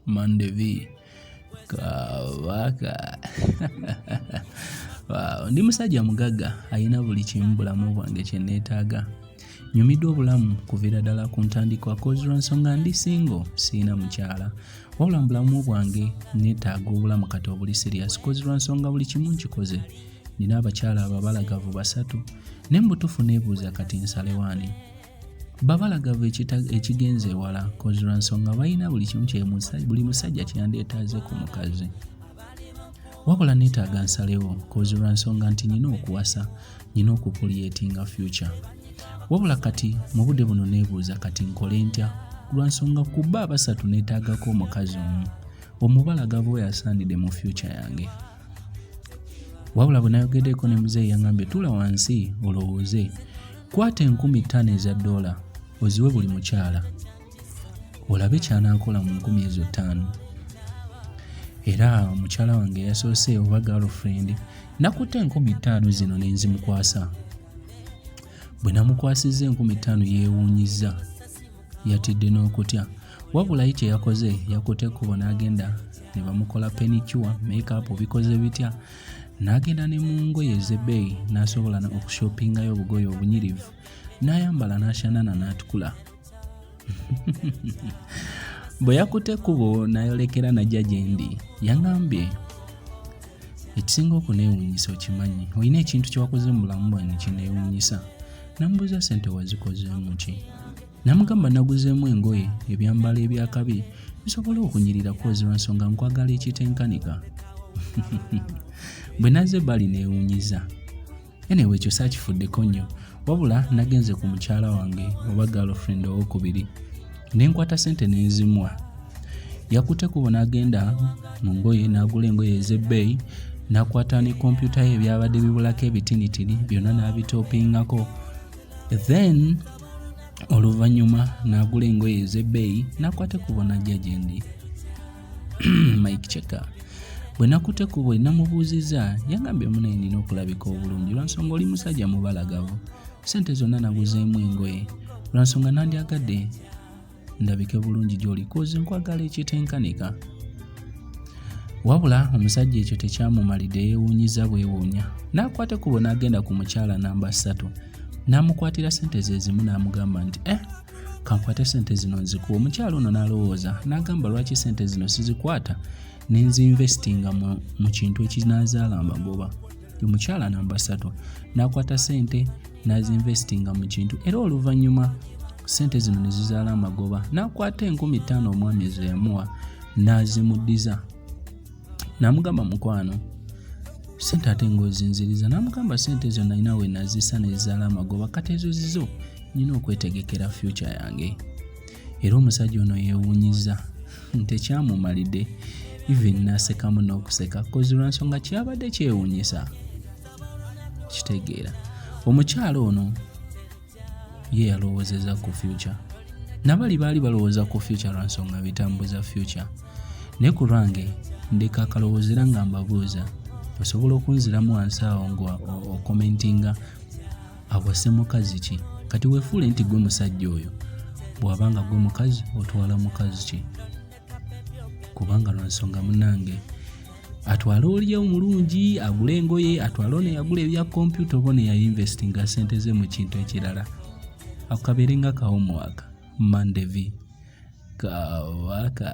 Mandevi Kabaka. Wow, ndi musajja mugagga alina buli kimu bulamu bwange kye neetaaga. Nyumiddwa obulamu kuviira ddala ku ntandikwa kozi lwa nsonga ndi single sirina mukyala. Wabula mu bulamu bwange neetaaga obulamu kati obuli serious kozi lwa nsonga buli kimu nkikoze. Nina abakyala ababalagavu basatu naye mu butuufu neebuuza kati nsalewo ani. Babalagavu ekigenze ewala kozi lwa nsonga balina buli kimu buli musajja kyeyandyetaaze ku mukazi. Wabula neetaaga nsalewo kozi lwa nsonga nti nina okuwasa, nina okukuliyetinga future. Wabula kati mu budde buno neebuuza kati nkole ntya lwa nsonga ku bo abasatu neetaagako omukazi omu omubalagavu oyo asaanidde mu future yange. Wabula bwe nayogeddeko ne muzeeyi yangambye tuula wansi olowooze, kwata 5000 eza ddoola oziwe buli mukyala olabe ky'anaakola mu nkumi ezo ttaano. Era mukyala wange eyasoose oba girlfriend nakutte 5000 zino ne nzimukwasa. Bwe namukwasizza 5000 yeewuunyizza, yatidde n'okutya. Wabula ye kye yakoze yakutte ekkubo n'agenda ne bamukola pedicure, makeup bikoze bitya, n'agenda ne mu ngoye ez'ebbeeyi n'asobola okushopingayo obugoye obunyirivu n'ayambala n'ashanana n'atukula. Bwe yakutte ekkubo n'ayolekera n'ajja gye ndi, yangambye ekisinga okuneewuunyisa okimanyi olina ekintu kye wakoze mu bulamu bwange kineewuunyisa. Namubuuza ssente wazikozeemu ki? Namugamba naguzeemu engoye, ebyambalo ebyakabi nsobole okunyirira kozi lwa nsonga nkwagala ekitenkanika. Bwe nazze ebbali neewuunyiza. Anyway ekyo saakifuddeko nnyo wabula nagenze ku mukyala wange oba girlfriend owokubiri ne nkwata ssente ne nzimuwa. Yakutte ekkubo n'agenda mu ngoye n'agula engoye ez'ebbeeyi n'akwata ne kompyuta ye ebyabadde bibulako ebitinitini byonna n'abitoopingako then oluvannyuma n'agula engoye ez'ebbeeyi n'akwata ekkubo n'ajja gye ndi. Mike Cheka. Bwe nakutte ekkubo namubuuzizza yangambye munaye nina okulabika obulungi lwa nsonga oli musajja mubalagavu. Ssente zonna naguzeemu engoye lwa nsonga nandyagadde ndabike bulungi gy'oli kozi nkwagala ekitenkanika. Wabula omusajja ekyo tekyamumalidde yeewuunyiza bwewuunya n'akwata ekkubo n'agenda ku mukyala namba ssatu n'amukwatira ssente ze zimu n'amugamba nti eh kankwate ssente zino nzikuwa. Omukyala ono n'alowooza n'agamba lwaki ssente zino sizikwata ne nzinvestinga mu kintu ekinaazaala amagoba. Omukyala namba ssatu n'akwata ssente n'azinvestinga mu kintu era oluvannyuma ssente zino ne zizaala amagoba n'akwata 5000 omwami ze yamuwa n'azimuddiza. N'amugamba mukwano ssente ate ng'ozinziriza, n'amugamba ssente ezo nalina we nazissa ne zizaala amagoba kati ezo zizo nnina okwetegekera future yange. Era omusajja ono yeewuunyizza tekyamumalidde even n'asekamu n'okuseka kozi lwa nsonga kyabadde kyewuunyisa. Kitegeera omukyala ono ye yalowoozeza ku future nabali baali balowooza ku future lwa nsonga bitambuza future naye ku lwange ndeka akalowoozo era nga mbabuuza osobola okunziramu wansi awo nga okomentinga awase mukazi ki kati weefuule nti gwe musajja oyo bw'aba nga gwe mukazi otwala mukazi ki kubanga lwa nsonga munnange atwale oli omulungi agule engoye atwale ono eyagula ebya kompyuta oba ono eyayinvestinga ssente ze mu kintu ekirala ako kabeere nga ka homework Monday V Kabaka.